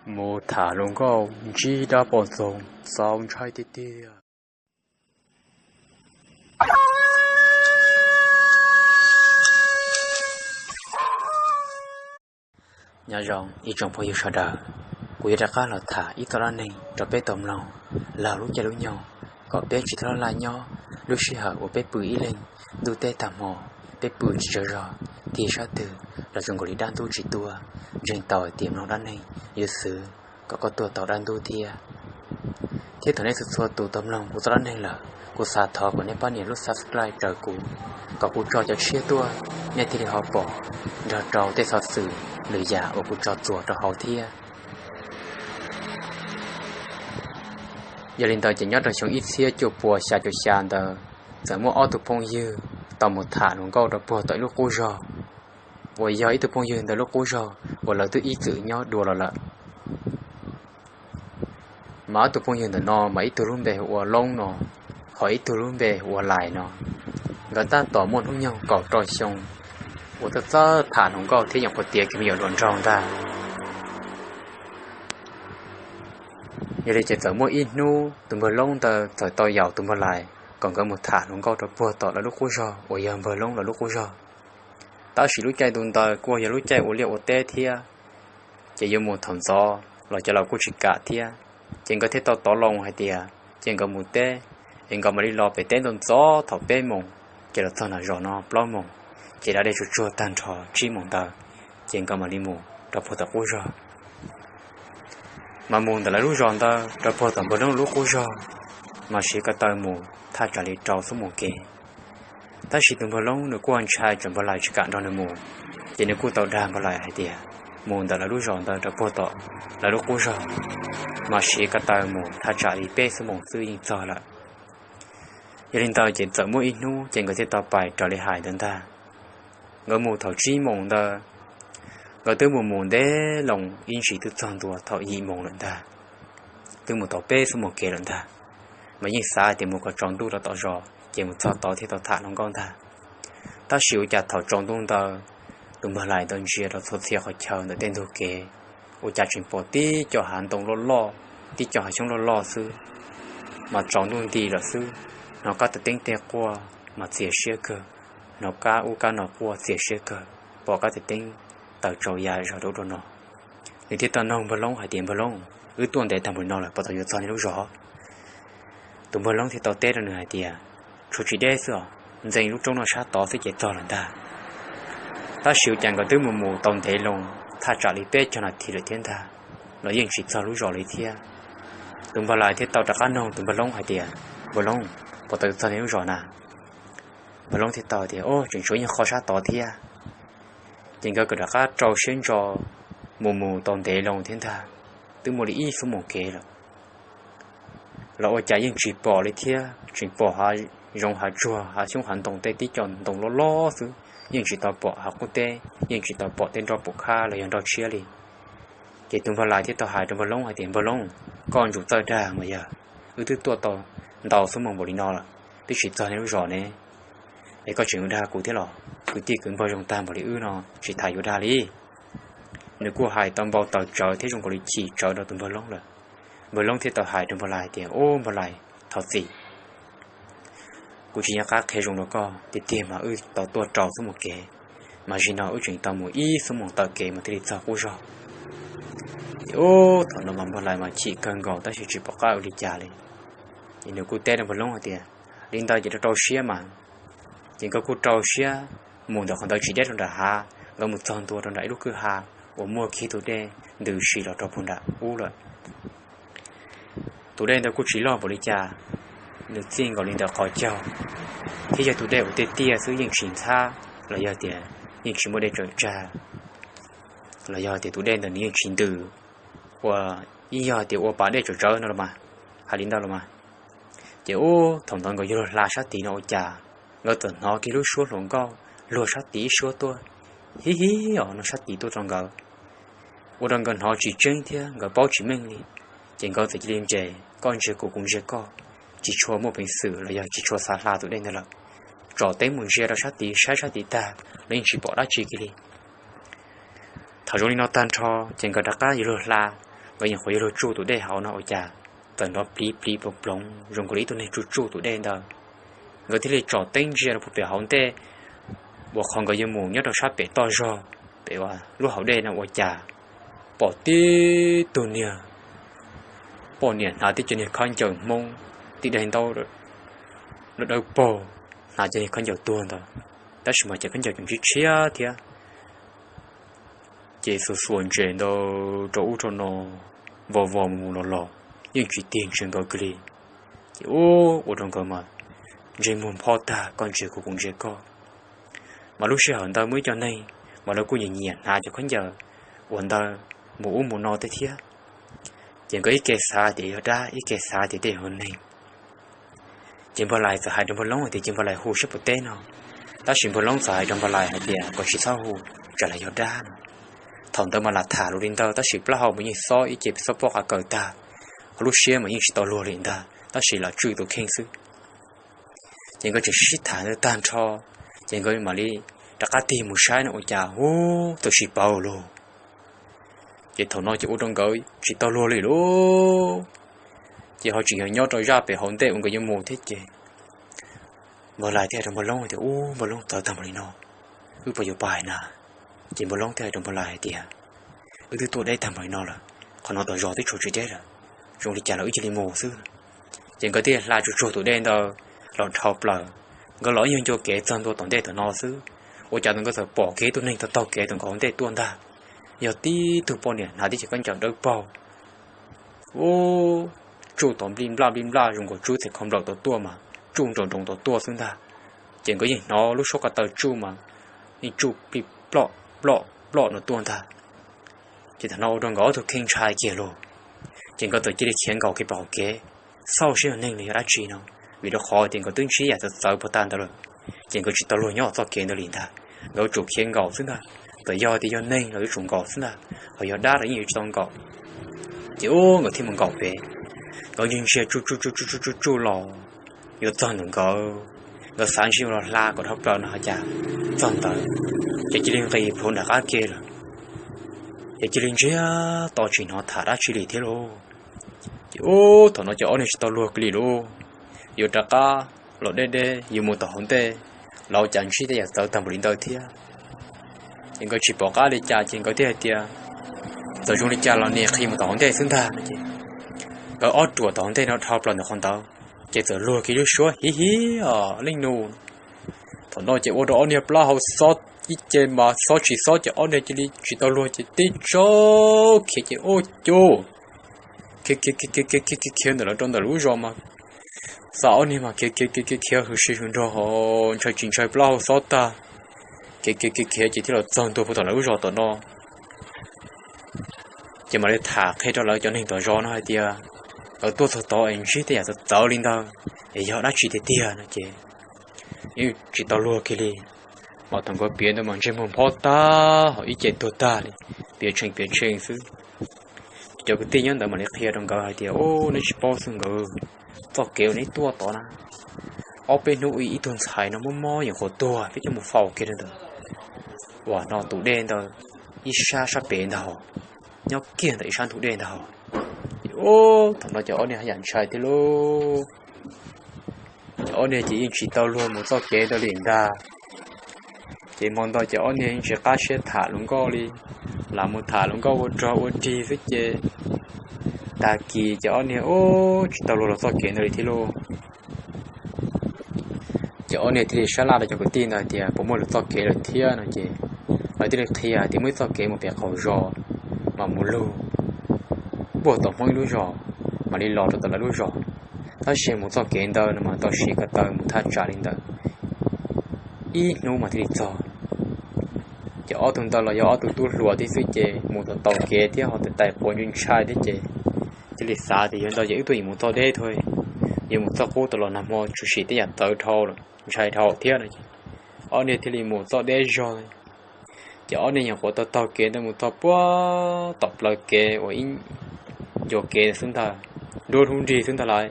Mus tham hluas nkauj ntsib dab poj ntxoog txaus ntshai tiag tiag. Nyob zoo ib tsoom phooj ywg sawv daws, kuv yuav rov qab los tham ib txoj dab neeg rau peb tau mloog laug lub caij lub nyoog, kom peb tsis txhob laj nyob lub sij hawm uas peb pw ib leeg ntuj teb tag hmo, peb pw tsis tsaug zog, tig sab twg los zoo nkaus li dab ntub tsis tuaj. Ntseeg tau hais tias mloog dab neeg yuav xwv kom koj tuaj tau dab ntub thiab. Thiab thaum nej txhua txhua tus tau mloog kuv txoj dab neeg lawm, kuv xav thov kom nej pab nias lub subscribe raws kuv, kom kuv tso cov tshiab tuaj, nej thiaj li ho pom nrog rau tej xov xwm lwm yam uas kuv tso txuas rau hauv thiab. Yog li ntawd ces nyob rau xyoo ib txhiab cuaj pua xya caum xya ntawd, txawm muaj ob tug phooj ywg tau mus tham hluas nkauj rau puag tom ib lub qub zog, uas yog ib tug phooj ywg ntawd lub qub zog uas lawv twb ib txwm nyob dua los lawm. Mas ob tug phooj ywg ntawm no mas ib tug lub npe hu ua Loob no, ho ib tug lub npe hu ua Lais no. Nkawd tab tom muaj hnub nyoog kaum rau xyoo uas txawj txawj tham hluas nkauj thiab nyuam qhuav tiav kiag me nyuam hluas nraug ntag. Yog li ces txawm muaj ib hnub tus npawg Loob ntawd txawm tau yaum tus npawg Lais kom nkawd mus tham hluas nkauj rau puag tom lawv lub qub zog uas yog npawg Loob lawv lub qub zog. Tab sis lub caij ntu ntawd kuj yog lub caij ua liaj ua teb thiab, ces yuav mus thaum ntxov los cov laus kuj tsis kam thiab. Ces nkawd thiaj tau tov loo hais tias ces nkawd mus teb, es nkawd mam li los pem teb ntxov ntxov thaum peb moos, ces los txog nram zos no plaub moos, ces da dej tsuag tsuag tag nrho tsib moos ntawd, ces nkawd mam li mus rau puag tom qub zog. Mas mus ntawm lawv lub zos ntawd rau puag tom npawg Loob lub qub zog, mas siv ko taw mus thaj tsam li rau xuab moos kev. Tab sis tus npawg Loob nws kuj ntshai tsam npawg Lais tsis kam nrog nws mus, ces nws kuj tau dag npawg Lais hais tias mus ntawm lawv lub zos ntawd rau puag tom lawv lub qub zog, mas siv ko taw mus thaj tsam li peb xuab moos xwb yeej txog lawm. Yog li ntawd ces txawm muaj ib hnub ces nkawd thiaj tau pais raws li hais ntawd ntag. Nkawd mus thaum tsib moos ntawd, nkawd twb mus mus ntev loo ib ntsis twb txog ntua thaum yim moos lawm ntag, twb mus tau peb xuab moos kev lawm ntag. Mas yeej xav tias mus kom tsaus ntuj rau tom zos ces mus txog tod thiaj tau tham hluas nkauj ntag. Tab sis ua cas thaum tsaus ntuj ntawd, tus npawg Lais ntawd ntsia rau txhua txhia qhov chaw ntawm tej ntug kev, ua cas tseem pom tib co hav ntoo loj loj, tib co hav xyoob loj loj xwb. Mas tsaus ntuj nti lawm xwb, hnov kab tes teeb tej quaj mas txias siab kawg, hnov kab ub kab no quaj txias siab kawg, pom kab tes teeb taws tsau ya zog rau ub rau no. Nws thiaj tau noog npawg Loob hais tias, Npawg Loob, wb tuaj ntev tag npaum li no lawm puas tau yuav txog nej lub zos? Tus npawg Loob thiaj tau teb rau nws hais tias, Tshuav tsis deb xwb os, ntxeev lub roob no sab tod xwb ces txog lawm ntag. Tab sis ua cas nkawd twb mus mus tau ntev loo thaj tsam li peb caug nas this lawm thiab ntag, los yeej tsis txog lub zos li thiab. Tus npawg Lais thiaj tau rov qab noog tus npawg Loob hais tias, Npawg Loob, puas tau yuav txog nej lub zos na? Npawg Loob thiaj tau tias, Ub, tseem tshuav ib nyuag qho sab tod thiab. Ces nkawd kuj rov qab rau siab ntso mus mus tau ntev loo thiab ntag, twb muaj li ib xuab moos kev lawm, los ua cas yeej tsis pom li thiab, tseem pom hav zoov hav tsuag hav xyoob hav ntoo tej tib co ntoo loj loj xwb, yeej tsis tau pom hav qub teb, yeej tsis tau pom tej nroj pum khab los yog nroj tshiab li. Ces tus npawg Lais thiaj tau hais rau npawg Loob hais tias, Npawg Loob, koj ntsum txawj dag mas yog, wb twb tuaj tau ntau xuab moos npaum li no lawm, twb tsis txog nej lub zos ne, es koj tseem yuav dag kuv thiab los? Kwv tij kwv npawg zoo tag npaum li wb no tsis tas yuav dag li. Nws kuj hais tau npau taws tsawv thiab zoo nkaus li chim tsawv rau tus npawg Loob lawm. Npawg Loob thiaj tau hais rau npawg Lais hais tias, Ub, npawg Lais, thov txim, kuv tsis nco qab qhia zoo rau koj tiag tiag mas wb tau tuaj rau xuab moos kev, mas zaum no wb tseem tau mus ib xuab moos taw kev mas thiaj li txog qub zog. Ces ub, thaum no mas npawg Lais mas chim kawg nkaus tab sis tsis pom qab ua li cas li. Ces nws kuj teb rau npawg Loob hais tias, Li ntawd ces rau rau siab mas. Ces nkawd kuj rau siab mus ntawm qhov ntawd tsis deb rau nram hav, nkawd mus txog ntua rau nram ib lub kwj ha uas muaj kiag tus dej ntws si los rau puag nram ub lawm. Tus dej ntawd kuj tsis loj npaum li cas, nws txij nkaus li ntawm qhov caug, thiab yog tus dej uas tiaj tiaj xwb yeej tsis ntxhab los yog tias yeej tsis muaj dej tsaws tsag, los yog tias tus dej ntawd nws yeej tsis ntws, ua, yeej yog tias ua pas dej tsawv tsawv no los mas, hais li ntawd los mas. Ces ub, thaum ntawd nkawd yuav luag hla sab tid no ua cas nkawd txawm hnov kiag lub suab hluas nkauj luag sab tid ib suab tuaj, hib hib os no sab tid tuaj rau nkawd, ua rau nkawd hnov tsis tseeb thiab nkawd paub tsis meej li. Ces nkawd txawm cia li nres, koj ntsiag kuv kuv ntsiag koj, tsis tshua muaj peev xwm los yog tsis tshua xav hla tus dej ntawd lawm. Tsom teeb mus ntsia rau sab tid, saib sab tid tag los yeej tsis pom dab tsi kiag li. Thaum zoo li no tag nrho ces nkawd rov qab yuav luag hla, nkawd yeej qhuav yuav luag tsuj tus dej hauv no ua cas txawm nrov pliv pliv ploov ploov zoo nkaus li ib tug neeg tsuj tsuj tus dej ntawd. Nkawd thiaj li tsom teeb ntsia rau puag pem hauv ntej uas qhov nkawd yuav mus nyob rau sab pem toj zog, pem uas lub hauv dej no ua cas pom tib tug niag poj niam hnav tib co niag khaub ncaws Hmoob, tib daim ntaub dawb paug, hnav cov niag khaub ncaws tuag ntawd, tab sis mas cov khaub ncaws tseem tshiab tshiab thiab. Ces xuas xuas ntses ntawd rau ub rau no, vos vos mus mus los los, yeej tsis tig ntsia nkawd kiag li. Ces ub, ua rau nkawd mas ntsej muag nphob tag, koj ntsia kuv kuv ntsia koj. Mas lub sij hawm ntawd muaj ib co neeg mas lawv kuj nyiam nyiam hnav cov khaub ncaws uas ntawd mus ub mus no thiab thiab. Ces nkawd ib ke xav tias yog dab, ib ke xav tias tej yog neeg. Ces Npawg Lais txawm hais rau Npawg Loob hais tias, ces Npawg Lais hu saib puas teb no. Tab sis Npawg Loob txawm hais rau Npawg Lais hais tias kom tsis txhob hu, tsam los yog dab no. Thaum ntawd mas lam tham lus li ntawd tab sis plaub hau mas yeej xob ib ce xob pob qa kaws tag, ho lub siab mas yeej tsis tau luag li ntag, tab sis lam tswj tus kheej xwb. Ces nkawd tseem sib sib tham ntawd tag nrho, ces nkawd mam li rov qab tig mus saib no ua cas ub, txawm sib paub lauj. Ces thaum no ces ua rau nkawd tsis tau luag li lauj. Ces ho tseem yog nyob rau zaj pem hauv ntej uas nkawd yuav mus thiab ces Npawg Lais thiaj hais rau Npawg Loob tias, ub, Npawg Loob, txawv tag npaum li no, wb puas yuav pais na? Ces Npawg Loob thiaj hais rau Npawg Lais hais tias, wb twb tuaj deb tag npaum li no lawm, qhov no tom zos twb tshuav tsis deb lawm, zoo li cas los wb cia li mus xwb. Ces nkawd thiaj hla tsuag tsuag tus dej ntawd los dhau plaws. Nkawd los ib nyuag ncua kev txog ntua tom ntej tom no xwb, ua cas nkawd txawm pom kiag ib tug neeg taug taug kev tom nkawd hauv ntej tuaj ntag. Yog tib tug poj niam hnav tib co khaub ncaws dawb paug, ub, tsuj tod nplij nplaj nplij nplaj zoo nkaus tsub txiv kho nplawm tod tuaj mas tsuj nraum nroos tod tuaj xwb ntag. Ces nkawd yeej hnov lub suab ko taw tsuj mas yeej tsuj plij ploj ploj ploj no tuaj ntag. Ces thaum no ua rau nkawd ob tug kheej ntshai kiag lauj. Ces nkawd txawm cia li khiav nkaum kiag pem hauv kev, xauj seb yog neeg los yog dab tsi no, vim rau qhov tias nkawd twb ntsib yam txawv txawv puag ta ntawd lawm. Ces nkawd tsis tau luag nyob hauv txoj kev ntawd li ntag. Nkawd tsum khiav nkaum xwb ntag. Txawm yog tias yog neeg los yuav tsum nkaum xwb ntag, ho yog dab los yeej yuav tsis tau nkaum. Ces ub, nkawd thiaj mus nkaum pem, nkawd ntsia ntsia tsuj tsuj tsuj tsuj tsuj tsuj los yuav txog ntawm nkawd. Nkawd xav ntshe yuav los hla kom dhau plaws no ho cas txog ntawd ces cia li nqis plhuav nram qab ke lawm. Ces cia li ntsiag to tsis hnov tham dab tsi li thiab lauj. Ces ub, thaum no ces ob niag tsis tau luag kiag li lauj, yuav rov qab los deb deb yuav mus tom hauv ntej, los cas ntsib tej yam txawv tag npaum li ntawd thiab. Ces nkawd tsis pom qab li cas ces nkawd thiaj hais tias, txawm zoo li cas los nim qhia mus tom hauv ntej xwb ntag no ces nkawd ob ruam tom hauv ntej no dhau plaws ntawm qhov ntawd, ces txawm luag kiag lub suab hiv hiv os leej nus. Thaum no ces ua rau ob niag plaub hau xob ib ce mas xob tsis xob ces ob niag cia li tsis tau luag ces tib tsaug khiav ces ua cas khiav khiav khiav khiav khiav khiav khiav ntawm lawv rau ntawm lub zos mas xa ob niag mas khiav khiav khiav khiav khiav hwm sij hwm nrog ho ntshai tsis ntshai plaub hau xob tag. Khiav khiav khiav khiav ces thiaj los txog ntua puag tom lawv lub zos tom no. Ces mam li tham qhia rau lawv cov neeg tom zos no hais tias lawv tuaj txog tod es ntsib tej yam txawv txawv li ntawd es yog dab tsi tiag tiag no ces yeej tsis tau luag kiag li. Mas thaum nkawd piav ntawd mas ntsej muag nphob tag ho ib ce tuag tag li, piav tsheej piav tsheej xwb. Ces cov kwv tij nyob ntawd mam li qhia rau nkawd hais tias, ub, neb tsis paub xwb nkawd, txoj kev uas neb tuaj tod na, ob peb hnub ib tug ntxhais no mob mob yeej qhuav tuag peb coj mus faus kiag rau ntawm uas no tus dej ntawd ib sab sab pem ntag hos, nyob kiag ntawm ib sab ntug dej ntag hos. Ces ub, thaum no ces ob niag haj yam ntshai thiab lauj. Ces ob niag ces yeej tsis tau luag mus txoj kev ntawd li ntag. Ces hmo ntawd ces ob niag yeej tsis qab siab tham hluas nkauj li, lam mus tham hluas nkauj ua rog ua rig xwb ces tag kis ces ob niag ub tsis tau luag los txoj kev ntawd li thiab lauj. Ces ob niag thiaj li sab laj rau cov kwv tij ntawd hais tias puas muaj lwm txoj kev lawm thiab no ces lawv thiaj li qhia hais tias muaj ib txoj kev mus pem qaum zos mas mus lug puag tom Hmoob ib lub zos mam li los rau tom lawv lub zos. Tab sis mus txoj kev ntawd no mas tau siv ko taw mus thaj tsam li ntawd ib hnub mas thiaj li txog. Ces ob tug ntawd los yog ob tug tub hluas thiab xwb ces mus tau taug kev thiab ho tais quav ntshai ntshai thiab ces thiaj li xav tias yog ntawd ces wb tuaj yeem mus txoj deb tho, yuav mus txoj qub tas los nag hmo tshwm sim tej yam txawv dhau lawm ntshai dhau thiab no ces ob niag thiaj li mus txoj deb zog. Ces ob niag nyuam qhuav taug taug kev ntawd mus txog puag tom plawv kev uas ib ncua kev xwb ntag, nruab hnub nrig xwb ntag lauj.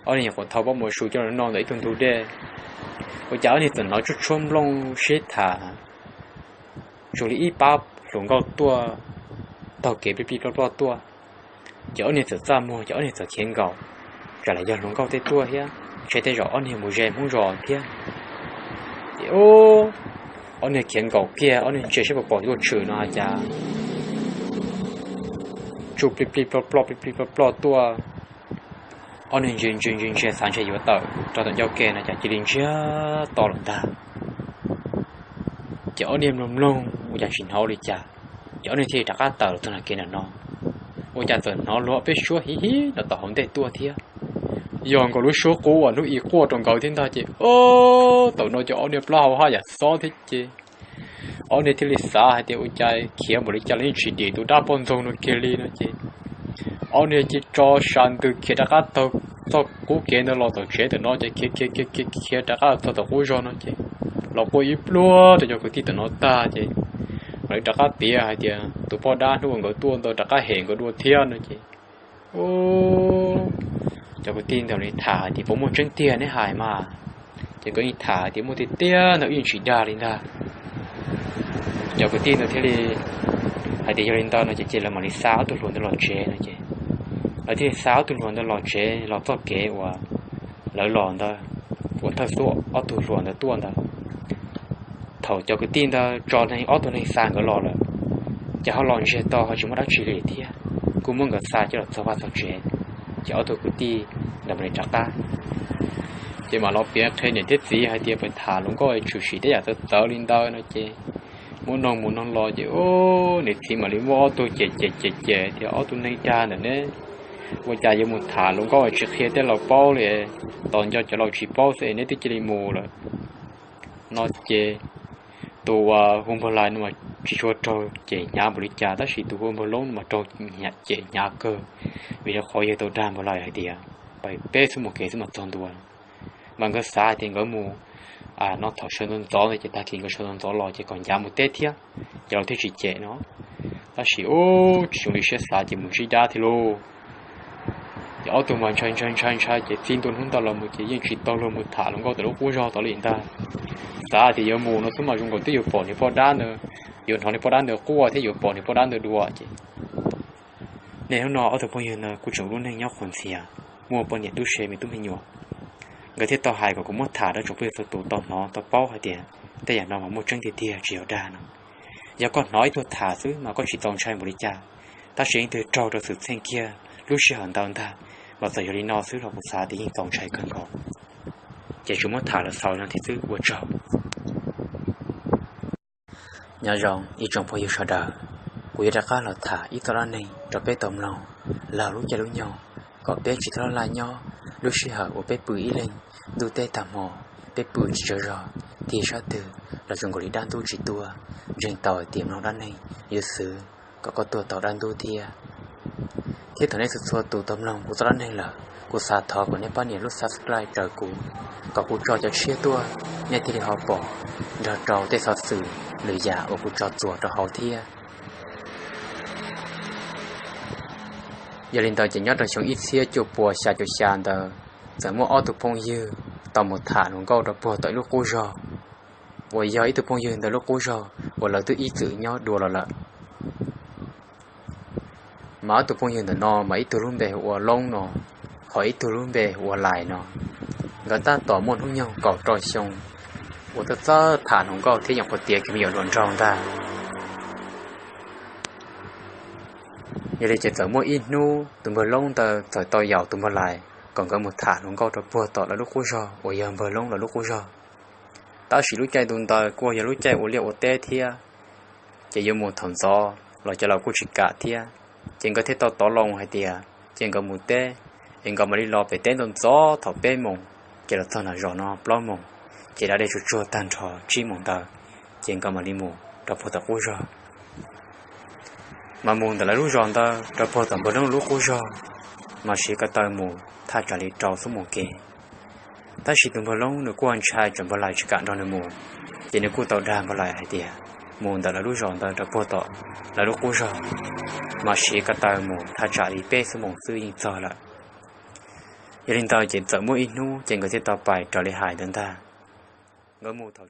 Ob niag nyuam qhuav thau pob muas su coj los noj ntawm ib tug ntug dej, ua cas ob niag txawm hnov tshuab tshuab nplooj sib tham zoo li ib pab hluas nkauj tuaj taug kev plig plig ploj ploj tuaj. Ces ob niag txawm txaj muag, ces ob niag txawm khiav nkaum, tsam los yog hluas nkauj tej tuaj thiab, ntshe tej zaum ob niag mus ze Hmoob zos thiab. Ces ob niag khiav nkaum kiag, ob niag ntsia saib puas pom yuav tshwm no cas tsuj plig plig ploj ploj plig plig ploj ploj tuaj. Ob niag ntsia ntsia ntsia ntsia xav ntshe yuav tawm rau tom ncauj ke no cas cia li ntsiag to lawm ntag. Ces ob niag mloog mloog ua cas tsis hnov ua li cas, ces ob niag thiaj li rov qab tawm los txog nram kev nram no. Ua cas txawm hnov luag ob peb suab hiv hiv no tom hauv ntej tuaj thiab, yog nkaus lub suab qub uas hnub i quaj rau nkawd thiab ntag. Ces o, thaum no ces ob niag plaub hau haj yam xob thiab ces ob niag thiaj li xav hais tias ua cas khiav npaum li cas los yeej tsis dim tus dab poj ntxoog no kiag li no ces ob niag cia li tso sa ntws khiav rov qab taug txoj qub kev ntawd los tom tsev. Thaum no ces khiav khiav khiav khiav khiav rov qab txog tom qub zog no ces los quaj ib pliag rau cov kwv tij tom no tag ces mam li rov qab piav hais tias tus poj dab hnub uas nkawd tuaj ntawd rov qab hem nkawd dua thiab no ces cov kwv tij ntawd li tham hais tias puas muaj tseeb tiag neb hais mas, ces nkawd yeej tham hais tias muaj tiag tiag ntag, yeej tsis dag li ntag. Cov kwv tij ntawd thiaj li hais tias yog li ntawd no ces cia lawv mam li xa ob tug hluas ntawd los tsev no ces lawv thiaj li xa ob tug hluas ntawd los tsev los txoj kev uas lawv los ntawd, uas thawj xub ob tug hluas ntawd tuaj ntawd. Thaum cov kwv tij ntawd tso neeg ob tug neeg xa nkawd los lawm, ces ho los ntsiag to ho tsis muaj dab tsi li thiab, kuj muab nkawd xa coj los txog vaj txog tsev, ces ob tug kwv tij ntawd mam li rov qab. Ces mam los piav qhia niam thiab txiv hais tias pem tham hluas nkauj tshwm sim tej yam txawv txawv li ntawd no ces muab noog mus noog los ces niam txiv mam li muab ob tug cem cem cem cem tias ob tug neeg dag ntawm neb ua cas yuav mus tham hluas nkauj tsis qhia tej laus paub li, tos nco cov laus tsis paub xwb es neb twb cia li mus lawm no ces tus uas hu npawg Lais no mas tsis tshua raug cem hnyav npaum li cas tab sis tus hu npawg Loob no mas raug cem hnyav kawg, vim rau qhov yawg tau dag npawg Lais hais tias pem peb xub mus kev xwb mas txog ntua. Mas nkawd xav hais tias nkawd mus no thaum sawv ntxov ntxov ntawd ces tag kis nkawd sawv ntxov ntxov los ces kom ncav mus teb thiab, ces los thiaj tsis cem no. Tab sis ub tsis zoo li siab xav ces mus ntsib dab thiab lauj. Ces ob tug mas ntshai ntshai ntshai ntshai ces txij ntua hnub ntawd los mus ces yeej tsis tau luag mus tham hluas nkauj tom lub qub zog tod li ntag. Xav tias yuav mus no xwb mas zoo nkaus twb yuav pom niag poj dab ntawd, yuav hnov niag poj dab ntawd quaj thiab yuav pom niag poj dab ntawd dua ces niaj hnub no ob tug phooj ywg ntawd kuj tseem ua lub neej nyob qhuas ntxhias, muaj poj niam tub se me tub me nyuam. Nkawd thiaj tau hais kom kuv muab tham rau tsoom phooj ywg txhua tus tau hnov tau paub hais tias tej yam no mas muaj tseeb tiag tiag tsis yog dag no. Yog koj hnov ib tug tham xwb mas koj tsis txaus ntshai npaum li cas, tab sis leej twg raug rau xwm txheej kiag lub sij hawm ntawd ntag, los txawm yog li no xwb los kuv xav tias yeej txaus ntshai kawg nkaus. Ces tsuas muab tham los xaus no thiab xwb, ua tsaug. Nyob zoo ib tsoom phooj ywg sawv daws, kuv yuav rov qab los tham ib txoj dab neeg rau peb tau mloog laug lub caij lub nyoog, kom peb tsis txhob laj nyob lub sij hawm uas peb pw ib leeg ntuj teb tag hmo, peb pw tsis tsaug zog, tig sab twg los zoo nkaus li dab ntub tsis tuaj, ntseeg tau hais tias mloog dab neeg yuav xwv kom koj tuag tau dab ntub thiab. Thiab thaum nej txhua txhua tus tau mloog kuv txoj dab neeg lawm, kuv xav thov kom nej pab nias lub subscribe raws kuv, kom kuv tso cov tshiab tuaj nej thiaj li ho pom nrog rau tej xov xwm lwm yam uas kuv tso txuas rau hauv thiab. Yog li ntawd ces nyob rau xyoo ib txhiab cuaj puas xya caum xya ntawd, txawm muaj ob tug phooj ywg tau mus tham hluas nkauj rau puag tom ib lub qub zog, uas yog ib tug phooj ywg ntawm lub qub zog uas lawv twb ib txwm nyob dua los lawm. Mas ob tug phooj ywg ntawm no mas ib tug lub npe hu ua Loob no, ho ib tug lub npe hu ua Lais no. Nkawd tab tom muaj hnub nyoog kaum rau xyoo uas txawj txawj tham hluas nkauj thiab nyuam qhuav tiav kiag me nyuam hluas nraug ntag. Yog li ces txawm muaj ib hnub tus npawg Loob ntawd txawm tau yaum tus npawg Lais kom nkawd mus tham hluas nkauj rau puag tom lawv lub qub zog uas yog npawg Loob lawv lub qub zog. Tab sis lub caij ntu ntawd kuj yog lub caij ua liaj ua teb thiab, ces yuav mus thaum ntxov los cov laus kuj tsis kam thiab. Ces nkawd thiaj tau tov loo hais tias ces nkawd mus teb, es nkawd mam li los pem teb ntxov ntxov thaum peb moos, ces los txog nram zos no plaub moos, ces da dej tsuag tsuag tag nrho tsib moos ntawd, ces nkawd mam li mus rau puag tom qub zog. Mas mus ntawm lawv lub zos ntawd rau puag tom npawg Loob lub qub zog, mas siv ko taw mus thaj tsam li rau xuab moos kev. Tab sis tus npawg Loob nws kuj ntshai tsam npawg Lais tsis kam nrog nws mus, ces nws kuj tau dag npawg Lais hais tias mus ntawm lawv lub zos ntawd rau puag tom lawv lub qub zog, mas siv ko taw mus thaj tsam li peb xuab moos xwb yeej txog lawm. Yog li ntawd ces txawm muaj ib hnub ces nkawd thiaj tau pais raws li hais ntawd ntag. Nkawd mus thaum